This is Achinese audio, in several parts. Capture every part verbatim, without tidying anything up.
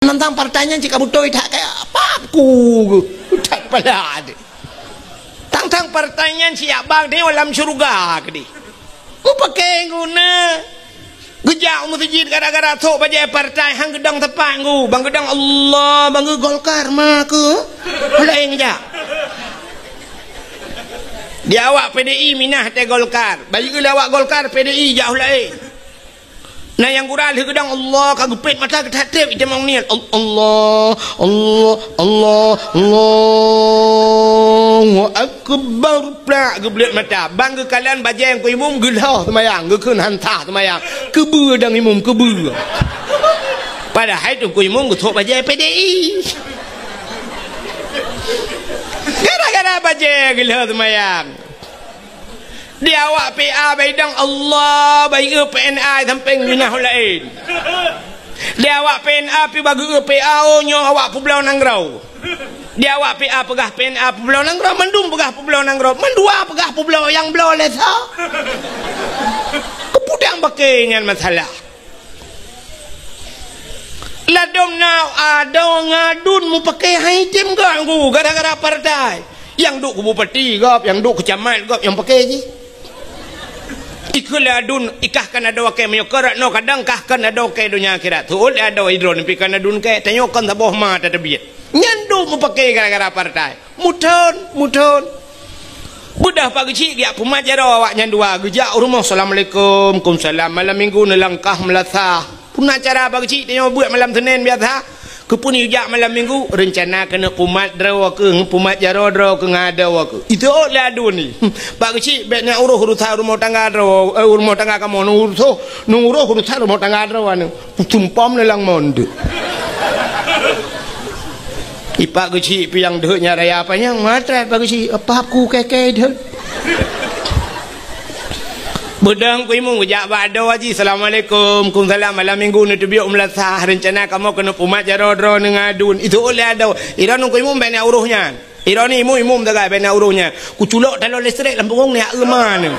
Tang-tang partai nyan cit ka beutôi that keu apa ku. That pala deh. Tang-tang partai nyan siap bang nyoe lam syeuruga keudeh. Mupakè guna. Geujak u meuseujid gara-gara sok bajèe partai, han geudong teumpat ngu. Bang geudong Allah, bang geu Golkar ma keu. Laén jak. Di awak P D I minah teuh Golkar. Bayeue lé awak Golkar P D I jak laén. Na nyang gura lheueh geudong Allah ka geupet mata geutat-tet itamong niet. Al-, Allah, Allah, Allah, Allahu Akbar. Plak geubleuet mata. Bang geukalon bajèe Teungku Imum geulhô seumayang, geukheun han sah seumayang. Keubeue dang Imum, keubeue. Padahai Teungku Imum geusok bajèe P D I. Gara-gara bajèe geulhô seumayang. Di awak P A baidong Allah, bayeue P N A sampéng minah laén. Di awak P N A pi bageue P A, oh, nyoe awak peubloe nanggroe. Di awak P A peugah P N A peubloe nanggroe, mandum peugah peubloe nanggroe, mandua peugah peubloe nyang bloe lé sa. Keupudang bakée nyan masalah. Ladom na adoe ngon aduen mupakée hai tem gak ngu gara-gara partai. Nyang duek keu bupati gob, nyang duek keu camat gob, nyang pakée jih. Ikeu lé aduen, ikah kan adoe kée meunyoe keu rot noe kadang kah kan adoe kée donya akhirat. Teuôt lé adoe idroe neupi kan aduen kée, tanyoe kan saboh ma tateubiet. Nyan duek mupakée gara-gara partai. Muthon, muthon. Beudah Pak Geuchik geujak peumat jaroe awak nyan dua. Geujak u rumoh, "Assalamualaikum." "Kumsalam." Malam minggu neulangkah meulasah. Peue na cara Pak Geuchik tanyoe buet malam Senin biasa? Keupeue neujak malam minggu? Reuncana keuneuk peumat droe keuh, peumat jaroe droe keuh ngon adoe keuh. Iteuôt lé aduen nyan. "Pak Geuchik, bèk neuuroh urusan rumoh tangga droe, eh, rumoh tangga kamoe, neuuroh, neuuroh urusan rumoh tangga droe nyan." Peusumpom lé lam mon deuek. Ipak Geuchik piang deuek nyan raya panyang, matra Pak Geuchik, apa ku kèe-kèe deuek. Beudang ku imum geujak bak adoe jih, "Assalamualaikum." "Kumsalam." "Malam minggu neuteubiet u meulasah, reuncana kamoe keuneuk peumat jaroe droe ngon aduen." Iteuôt lé adoe, "Iroe nyoe ku imum bèk neuuroh nyan." Iroe nyoe imum-imum sagai bèk neuuroh nyan. Kuculok taloe listrik lam punggong nyan eu ma nyoe.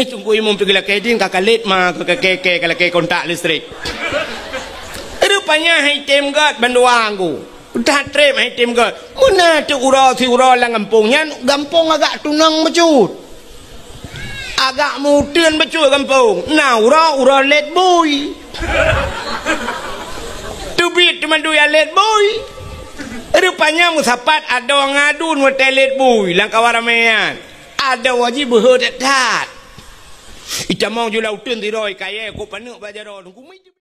Itu ku imum pih geulakée ding ka kalét ma keu kakée-kée ka lakée kontak listrik. Rupanya hai tem gét bandua nggu. Udah trép hai tem gét. Meunan teuk uroe siuroe lam gampông nyan, gampông agak tunong meucut. Agak meuteun bacut gampông. Na uroe, uroe lét bui. Teubiet teumandui lét bui. Rupanya meusapat adoe ngon aduen watèe lét bui lam kawan ramé nyan. Adoe jih beuhe that-that. Itamong jula uteun sidroe kayèe kok paneuk bak jaroe.